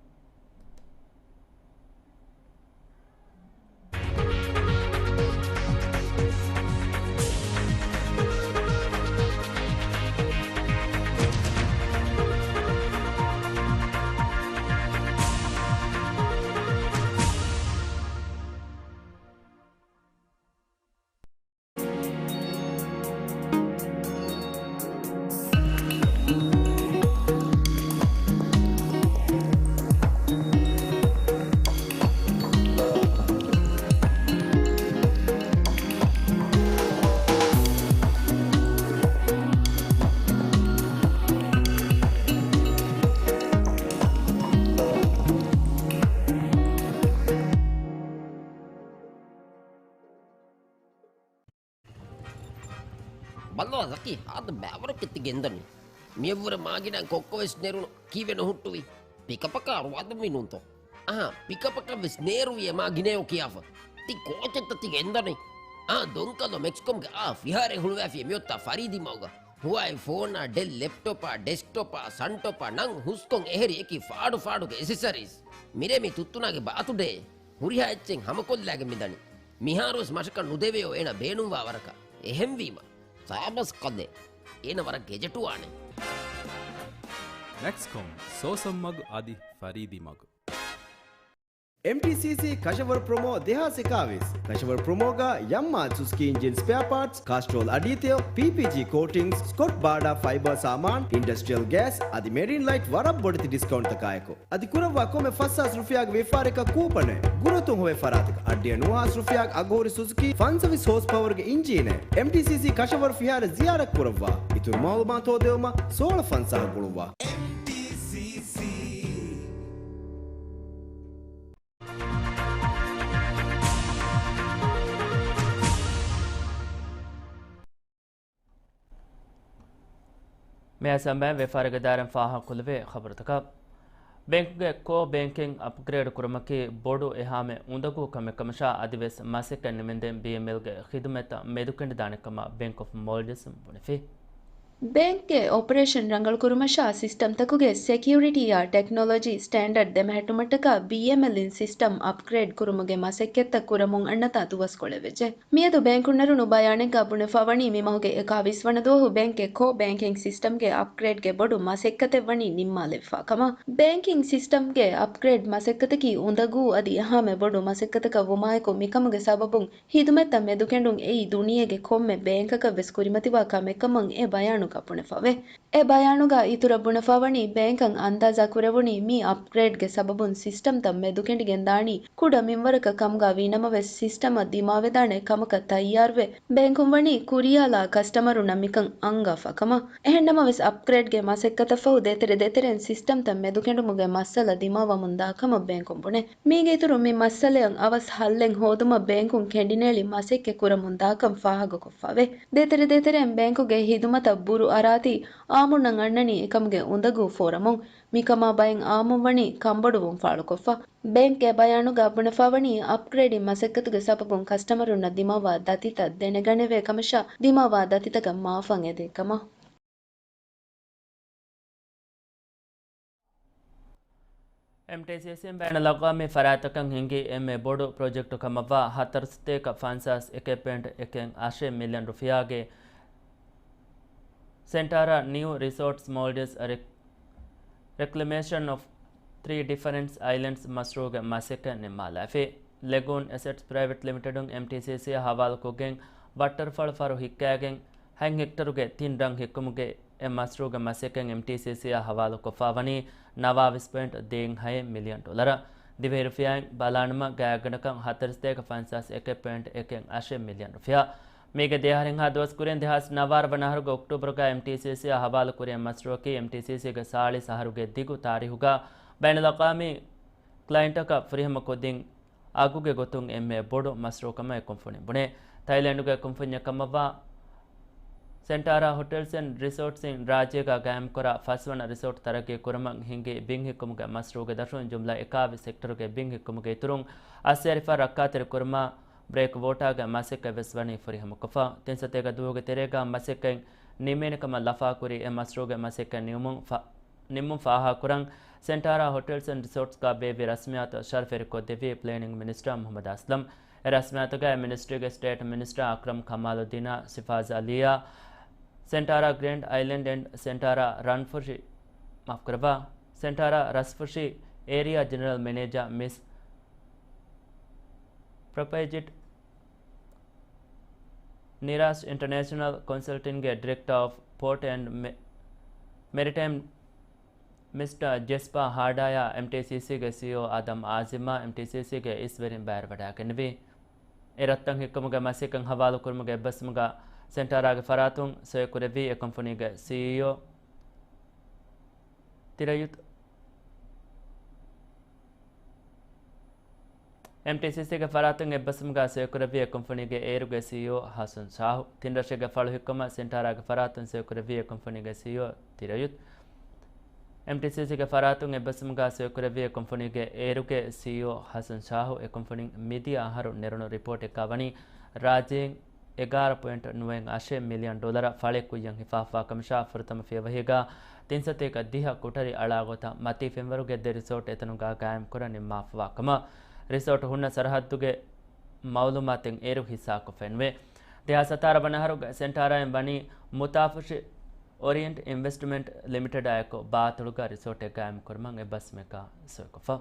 ބައްލަވާ ޒަކީ، ހާދަ ބައިވަރަކަށް ތި ގެންދަނީ. މިއަށްވުރެ މާގިނަ ކޮއްކޮވެސް ނެރުނު ކީއްވެ ނުހުއްޓުވީ؟ ޕިކަޕަކާ ރުވާދުންވީ ނޫންތޯ؟ އަހާ، ޕިކަޕަކަށް ވެސް ނޭރުވި އެ މާގިނަޔޯ ކިޔާފަ. ތި ކޯޗެއްތަ ތި ގެންދަނީ؟ އާ، ދޮންކަލޯ މެކްސްކޮމްގެ އާ ފިހާރައެއް ހުޅުވާފި މިއޮތާ ފަރީދީ މަގުގަ. ހުވާއި ފޯނާ، ޑެލް ލެޕްޓޮޕާ، ޑެސްކްޓޮޕާ، ސަންޓޮޕާ، ނަން ހުސްކޮން އެހެރި އެކި ފާޑު ފާޑުގެ އެސެސަރީސް. މިރޭ މި ތުއްތުނާގެ ބާތުޑޭ. ހުރިހާ އެއްޗެއް ހަމަކޮށްލާގެން މިދަނީ. މިހާރުވެސް މަށަކަށް ނުދެވެޔޯ އޭނަ ބޭނުންވާ ވަރަކަށް. އެހެންވީމަ، ސާބަސް ކަލޭ. އޭނަ ވަރަށް ގެޖެޓުވާނެ. މެކްސްކޮމް، ސޯސަން މަގު އަދި ފަރީދީ މަގު. އެމްޓީސީސީ ކަށަވަރު ޕްރޮމޯ ދެހާސް އެކާވީސް. ކަށަވަރު ޕްރޮމޯގަ ޔަމްމާ ސުޒުކީ އިންޖިން ސްޕެއާ ޕާޓްސް، ކާސްޓްރޯލް އަޑިއެތެޔޮ، ޕީޕީޖީ ކޯޓިންގްސް، ސްކޮޓް ބާޑާ ފައިބާ ސާމާން، އިންޑަސްޓްރިއަލް ގޭސް އަދި މެރިން ލައިޓް ވަރަށް ބޮޑެތި ޑިސްކައުންޓްތަކާއެކު. އަދި ކުރައްވާ ކޮންމެ ފަސް ހާސް ރުފިޔާގެ ވިޔަފާރިއަކަށް ކޫޕަނެއް. ގުރުއަތުން ހޮވޭ ފަރާތަކަށް އައްޑިހަ ނުވަ ހާސް ރުފިޔާގެ އަގުހުރި ސުޒުކީ ފަންސަވީސް ހޯސް ޕަވަރގެ އިންޖީނެއް. އެމްޓީސީސީ ކަށަވަރު ފިހާރަ ޒިޔާރަތް ކުރައްވާ. އިތުރު މައުލޫމާތު ހޯދެވުމަށް ސޯޅަ ފަންސާހަށް ގުޅުއްވާ. އެމްޓީސީސީ. މިއަސަމްބައިން ވިޔަފާރިގެ ދާއިރާއިން ފާހަގަކޮށްލެވޭ ޚަބަރުތަކަށް. ބޭންކުގެ ކޯ ބޭންކިން އަޕްގްރޭޑް ކުރުމަކީ ބޮޑު އެހާމެ އުނދަގޫ ކަމެއް ކަމަށާ، އަދިވެސް މަސައްކަތް ނިމެންދެން ބީއެމްއެލްގެ ޚިދުމަތްތައް މެދުކެނޑިދާނެ ކަމަށް ބޭންކް އޮފް މޯލްޑިވްސް ބުނެފި. ބޭންކްގެ އޮޕަރޭޝަން ރަނގަޅުކުރުމަށާ ސިސްޓަމްތަކުގެ ސެކިއުރިޓީއާ ޓެކްނޮލޮޖީ ސްޓޭންޑަޑް ދެމެހެއްޓުމަށްޓަކާ ބީއެމްއެލްއިން ސިސްޓަމް އަޕްގްރޭޑް ކުރުމުގެ މަސައްކަތްތައް ކުރަމުން އަންނަތާ ދުވަސްކޮޅެއް ވެއްޖެ. މިއަދު ބޭންކުންނެރުނު ބަޔާނެއްގަ ބުނެފަވަނީ މިމަހުގެ އެކާވީސް ވަނަ ދުވަހު ބޭންކްގެ ކޯ ބޭންކިން ސިސްޓަމްގެ އަޕްގްރޭޑްގެ ބޮޑު މަސައްކަތެއް ވަނީ ނިންމާލެވިފާ ކަމަށް. ބޭންކިން ސިސްޓަމްގެ އަޕްގްރޭޑް މަސައްކަތަކީ އުނދަގޫ އަދި އެހާމެ ބޮޑު މަސައްކަތަކަށް ވުމާއެކު މިކަމުގެ ސަބަބުން ހިދުމަތްތައް މެދުކެނޑުން އެއީ ދުނިޔޭގެ ކޮންމެ ބޭންކަކަށް ވެސް ކުރިމަތިވާ ކަމެއް ކަމަށް އެ ބަޔާނުގަ ބުނެފަވޭ. އެ ބަޔާނުގަ އިތުރަށް ބުނެފަވަނީ ބޭންކަށް އަންދާޒާ ކުރެވުނީ މި އަޕްގްރޭޑްގެ ސަބަބުން ސިސްޓަމްތައް މެދުކެނޑިގެން ދާނީ ކުޑަ މިންވަރަކަށް ކަމުގަ ވީނަމަވެސް ސިސްޓަމަށް ދިމާވެދާނެ ކަމަކަށް ތައްޔާރުވެ ބޭންކުން ވަނީ ކުރިޔާލާ ކަސްޓަމަރުންނަށް މިކަން އަންގާފަ ކަމަށް. އެހެންނަމަވެސް އަޕްގްރޭޑްގެ މަސައްކަތަށްފަހު ދޭތެރެ ދޭތެރެއިން ސިސްޓަމްތައް މެދުކެނޑުމުގެ މައްސަލަ ދިމާވަމުން ދާ ކަމަށް ބޭންކުން ބުނޭ. މީގެ އިތުރުން މި މައްސަލައަށް އަވަސް ހައްލެއް ހޯދުމަށް ބޭންކުން ކެނޑިނޭޅި މަސައްކަތް ކުރަމުން ދާކަން ފާހަގަކޮށްފަވޭ. ދޭތެރެ ދޭތެރެއިން ބޭންކުގެ ހިދުމަތަށް ބުރު އަރާތީ އާއްމުންނަށް އަންނަނީ އެކަމުގެ އުނދަގޫ ފޯރަމުން. މިކަމާ ބައެއް އާއްމުން ވަނީ ކަންބޮޑުވުން ފާޅުކޮށްފަ. ބޭންކްގެ ބަޔާނުގަ ބުނެފަވަނީ އަޕްގްރޭޑިން މަސައްކަތުގެ ސަބަބުން ކަސްޓަމަރުންނަށް ދިމާވާ ދަތިތައް ދެނެގަނެވޭ ކަމަށާ ދިމާވާ ދަތިތަކަށް މާފަށް އެދޭ ކަމަށް. އެމްޓީސީސީން ބައިނަލްއަގްވާމީ ފަރާތްތަކަށް ހިންގި އެންމެ ބޮޑު ޕްރޮޖެކްޓު ކަމަށްވާ ހަތަރު ސަތޭކަ ފަންސާސް އެކެއް ޕޮއިންޓް އެކެއް އަށެއް މިލިއަން ރުފިޔާގެ ސެންޓާރާ ނިއު ރިސޯޓްސް މޯލްޑިވްސް ރެކް-، ރެކްލަމޭޝަން އޮފް ތްރީ ޑިފަރެންޓް އައިލެންޑްސް މަޝްރޫޢުގެ މަސައްކަތް ނިންމާލާފި. ލެގޫން އެސެޓްސް ޕްރައިވެޓް ލިމިޓެޑުން އެމްޓީސީސީއާ ހަވާލުކޮށްގެން ވައްޓަރފާޅު ފަހަރު ހިއްކާގެން ހަތް ހެކްޓަރުގެ ތިން ރަށް ހިއްކުމުގެ އެ މަޝްރޫޢުގެ މަސައްކަތް އެމްޓީސީސީއާ ހަވާލުކޮށްފާވަނީ ނަވާވީސް ޕޮއިންޓް ދޭއް ހައެއް މިލިއަން ޑޮލަރ. ދިވެހި ރުފިޔާއިން ބަލާނަމަ ގާތްގަނޑަކަށް ހަތަރު ސަތޭކަ ފަންސާސް އެކެއް ޕޮއިންޓް އެކެއް އަށެއް މިލިއަން ރުފިޔާ. މީގެ ދެއަހަރެއްހާ ދުވަސް ކުރިން ދެހާސް ނަވާރަ ވަނަ އަހަރުގެ އޮކްޓޫބަރުގަ އެމްޓީސީސީއާ ހަވާލު ކުރި އެ މަޝްރޫޢަކީ އެމްޓީސީސީގެ ސާޅީސް އަހަރުގެ ދިގު ތާރީހުގަ ބައިނަލްއަގްވާމީ ކްލައިންޓަކަށް ފުރިހަމަ ކޮށްދިން އަގުގެ ގޮތުން އެންމެ ބޮޑު މަޝްރޫޢު ކަމަށް އެ ކުންފުނިން ބުނޭ. ތައިލެންޑުގެ ކުންފުންޏެއް ކަމަށްވާ ސެންޓާރާ ހޮޓެލްސް އެންޑް ރިސޯޓްސް އިން ރާއްޖޭގަ ގާއިމްކުރާ ފަސްވަނަ ރިސޯޓް ތަރައްގީ ކުރުމަށް ހިންގި ބިން ހިއްކުމުގެ މަޝްރޫޢުގެ ދަށުން ޖުމްލަ އެކާވީސް ހެކްޓަރުގެ ބިން ހިއްކުމުގެ އިތުރުން އައްސޭރިފަ ރައްކާތެރި ކުރުމަށް ބްރޭކް ވޯޓާގެ މަސައްކަތް ވެސް ވަނީ ފުރިހަމަކޮށްފަ. ތިން ސަތޭކަ ދުވަހުގެ ތެރޭގަ މަސައްކަތް ނިންމޭނެ ކަމަށް ލަފާކުރި އެ މަޝްރޫޢުގެ މަސައްކަތް ނިމުމުން ފަ-، ނިންމުން ފާހަގަކުރަން ސެންޓާރާ ހޮޓެލްސް އެންޑް ރިސޯޓްސްގަ ބޭއްވި ރަސްމިއްޔާތު ޝަރަފެރިކޮށްދެއްވީ ޕްލޭނިން މިނިސްޓަރ މުޙައްމަދު އަސްލަމް. އެ ރަސްމިއްޔާތުގައި މިނިސްޓްރީގެ ސްޓޭޓް މިނިސްޓަރ އަކްރަމް ކަމާލުއްދީނާ ސިފާޒް އަލީއާ، ސެންޓާރާ ގްރޭންޑް އައިލެންޑް އެންޑް ސެންޓާރާ ރަންފުށި، މާފުކުރައްވާ، ސެންޓާރާ ރަސްފުށި އޭރިއާ ޖެނެރަލް މެނޭޖާ މިސް ޕްރޮޕެޖިޓް ނިރާސް އިންޓަރނޭޝަނަލް ކޮންސަލްޓިންގގެ ޑިރެކްޓަރ އޮފް ޕޯޓް އެންޑް މެ-، މެރިޓައިމް މިސްޓަރ ޖެސްޕާ ހާޑާޔާ އެމްޓީސީސީގެ ސީއީއޯ އާދަމް އާޒިމާ އެމްޓީސީސީގެ އިސްވެރިން ބައިވެރިވަޑައިގެންނެވި. އެ ރަށްތައް ހިއްކުމުގެ މަސައްކަތް ހަވާލުކުރުމުގެ އެއްބަސްވުމުގަ ސެންޓާރާގެ ފަރާތުން ސޮއިކުރެއްވީ އެ ކުންފުނީގެ ސީއީއޯ ތިރަޔުތު އެމްޓީސީސީގެ ފަރާތުން އެއްބަސްވުމުގަ ސޮއިކުރެއްވި އެ ކުންފުނީގެ އޭރުގެ ސީއީއޯ ހަސަން ޝާހު، ތިން ރަށެއްގެ ފަޅު ހިއްކުމަށް ސެންޓާރާގެ ފަރާތުން ސޮއިކުރެއްވި އެ ކުންފުނީގެ ސީއީއޯ ތިރަޔުތު، އެމްޓީސީސީގެ ފަރާތުން އެއްބަސްވުމުގަ ސޮއިކުރެއްވި އެ ކުންފުނީގެ އޭރުގެ ސީއީއޯ ހަސަން ޝާހު އެ ކުންފުނިން މިދިޔަ އަހަރު ނެރުނު ރިޕޯޓެއްގަ ވަނީ ރާއްޖޭން އެގާރަ ޕޮއިންޓް ނުވައެއް އަށެއް މިލިއަން ޑޮލަރ ފަޅެއް ކުއްޔަށް ހިފާފަވާ ކަމަށާ ފުރަތަމަ ފިޔަވަހީގަ ތިން ސަތޭކަ ދިހަ ކޮޓަރި އަޅާ ގޮތަށް މަތީ ފެންވަރުގެ ދެ ރިސޯޓް އެތަނުގަ ގާއިމްކުރަން ނިންމާފަވާ ކަމަށް ރިސޯޓް ހުންނަ ސަރަހައްދުގެ މައުލޫމާތުން އޭރު ހިއްސާކޮށްފައިނުވޭ. ދެހާސް ހަތާރަ ވަނަ އަހަރުގެ ސެންޓާރާއިން ވަނީ މުތާފުށި އޮރިއެންޓް އިންވެސްޓްމަންޓް ލިމިޓެޑާއެކު ބާތުޅުގަ ރިސޯޓެއް ގާއިމްކުރުމަށް އެއްބަސްވުމެއްގަ ސޮއިކޮށްފަ.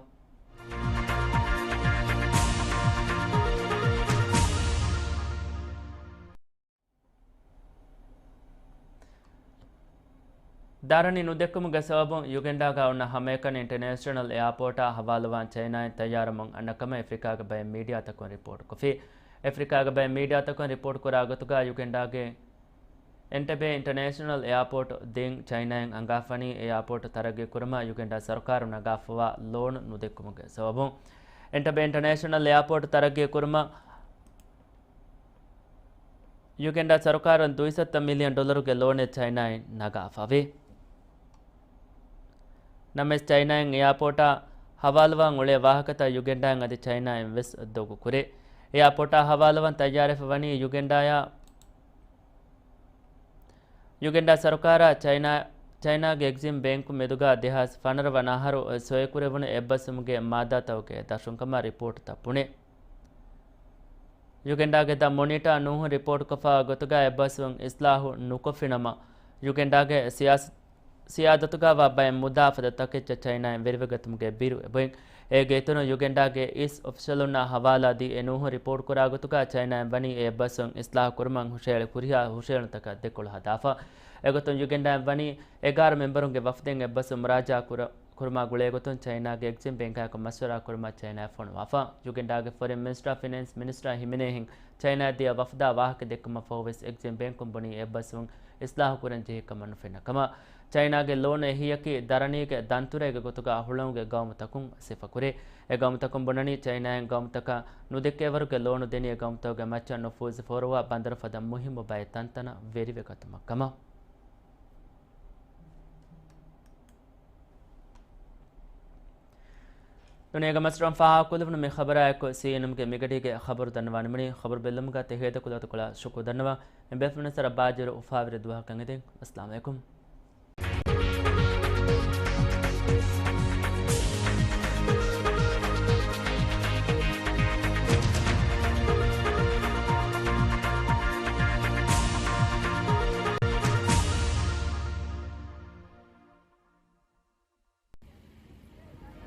ދާރަނި ނުދެއްކުމުގެ ސަބަބުން ޔުގެންޑާގަ އޮންނަ ހަމައެކަނި އިންޓަރނޭޝަނަލް އެއާޕޯޓާ ހަވާލުވާން ޗައިނާއިން ތައްޔާރުވަމުން އަންނަ ކަމަށް އެފްރިކާގެ ބައެއް މީޑިއާތަކުން ރިޕޯޓްކޮށްފި. އެފްރިކާގެ ބައެއް މީޑިއާތަކުން ރިޕޯޓްކުރާ ގޮތުގަ ޔުގެންޑާގެ އެންޓެބޭ އިންޓަރނޭޝަނަލް އެއާޕޯޓް ދެން ޗައިނާއިން އަންގާފަނީ އެއާޕޯޓް ތަރައްގީ ކުރުމަށް ޔުގެންޑާ ސަރުކާރު ނަގާފަވާ ލޯނު ނުދެއްކުމުގެ ސަބަބުން. އެންޓެބޭ އިންޓަރނޭޝަނަލް އެއާޕޯޓް ތަރައްގީ ކުރުމަށް ޔުގެންޑާ ސަރުކާރުން ދުއިސައްތަ މިލިއަން ޑޮލަރުގެ ލޯނެއް ޗައިނާއިން ނަގާފަވި. ނަމަވެސް ޗައިނާއިން އެއާޕޯޓާ ހަވާލުވާން އުޅޭ ވާހަކަތައް ޔުގެންޑާއިން އަދި ޗައިނާއިން ވެސް ދޮގުކުރޭ. އެއާޕޯޓާ ހަވާލުވާން ތައްޔާރެފަ ވަނީ ޔުގެންޑާޔާ ޔުގެންޑާ ސަރުކާރާ ޗައިނާ، ޗައިނާގެ އެގްޒިމް ބޭންކު މެދުގާ ދެހާސް ފަނަރަ ވަނަ އަހަރު ސޮއެކުރެވުނު އެއްބަސްވުމުގެ މާއްދާތަކުގެ ދަށުންކަމަށް ރިޕޯޓްތައް ބުނޭ. ޔުގެންޑާގެ ދަ މޮނިޓާ ނޫހުން ރިޕޯޓްކޮށްފަ ގޮތުގަ އެއްބަސްވުން އިސްލާހު ނުކޮށްފިނަމަ، ޔުގެންޑާގެ ސިޔާސަ-، ސިޔާދަތުގަ ވާ ބައެއް މުދާ ފަދަ ތަކެއްޗަށް ޗައިނާއިން ވެރިވެގަތުމުގެ ބިރު އެބައިން. އޭގެ އިތުރުން ޔުގެންޑާގެ އިސް އޮފިޝަލުންނާ ހަވާލާދީ އެ ނޫހުން ރިޕޯޓްކުރާ ގޮތުގަ ޗައިނާއިން ވަނީ އެ އެއްބަސްވުން އިސްލާހު ކުރުމަށް ހުށައެޅި ކުރިހާ ހުށައެޅުންތަކަށް ދެކޮޅު ހަދާފަ. އެގޮތުން ޔުގެންޑާއިން ވަނީ އެގާރަ މެމްބަރުންގެ ވަފްދެއް އެއްބަސްވުން މުރާޖާ ކުރ-، ކުރުމާ ގުޅޭގޮތުން ޗައިނާގެ އެގްޒިމް ބޭންކާއެކު މަޝްވަރާ ކުރުމަށް ޗައިނާއަށް ފޮނުވާފަ. ޔުގެންޑާގެ ފޮރިން މިނިސްޓަރ ފިނޭންސް މިނިސްޓަރ ހިމެނޭހިން ޗައިނާއަށް ދިޔަ ވަފްދާ ވާހަކަ ދެއްކުމަށް ފަހުވެސް އެގްޒިމް ބޭންކުން ބުނީ އެއްބަސްވުން އިސްލާހު ކުރަން ޖެހި ކަމަށް ނުފެންނަ ކަމަށް. ޗައިނާގެ ލޯނު އެހީއަކީ ދަރަނީގެ ދަންތުރޭގެ ގޮތުގަ ހުޅަނގުގެ ގައުމުތަކުން ސިފަކުރޭ. އެ ގައުމުތަކުން ބުނަނީ ޗައިނާއިން ގައުމުތަކަށް ނުދެއްކޭވަރުގެ ލޯނު ދެނީ އެ ގައުމުތަކުގެ މައްޗަށް ނުފޫޒު ފޯރުވާ ބަނދަރު ފަދަ މުހިއްމު ބައެއް ތަންތަނަށް ވެރިވެގަތުމަށް ކަމަށް. ދުނިޔޭގެ މަސްރަށުން ފާހަގަކުރެވުނު މި ޚަބަރާއެކު ސީއެންއެމްގެ މިގަޑީގެ ޚަބަރު ދަންނަވާން ނިމުނީ. ޚަބަރު ބެއްލުމުގަ ތެހޭދަކު ލަދުކޮޅަށް ޝުކުރު ދަންނަވަން. އެންބިއެފް ނަސަރަށް ބާއްޖަވެރި އުފާވެރި ދުވަހަކަށް އެދެން. އައްސަލާމު ޢަލައިކުމް.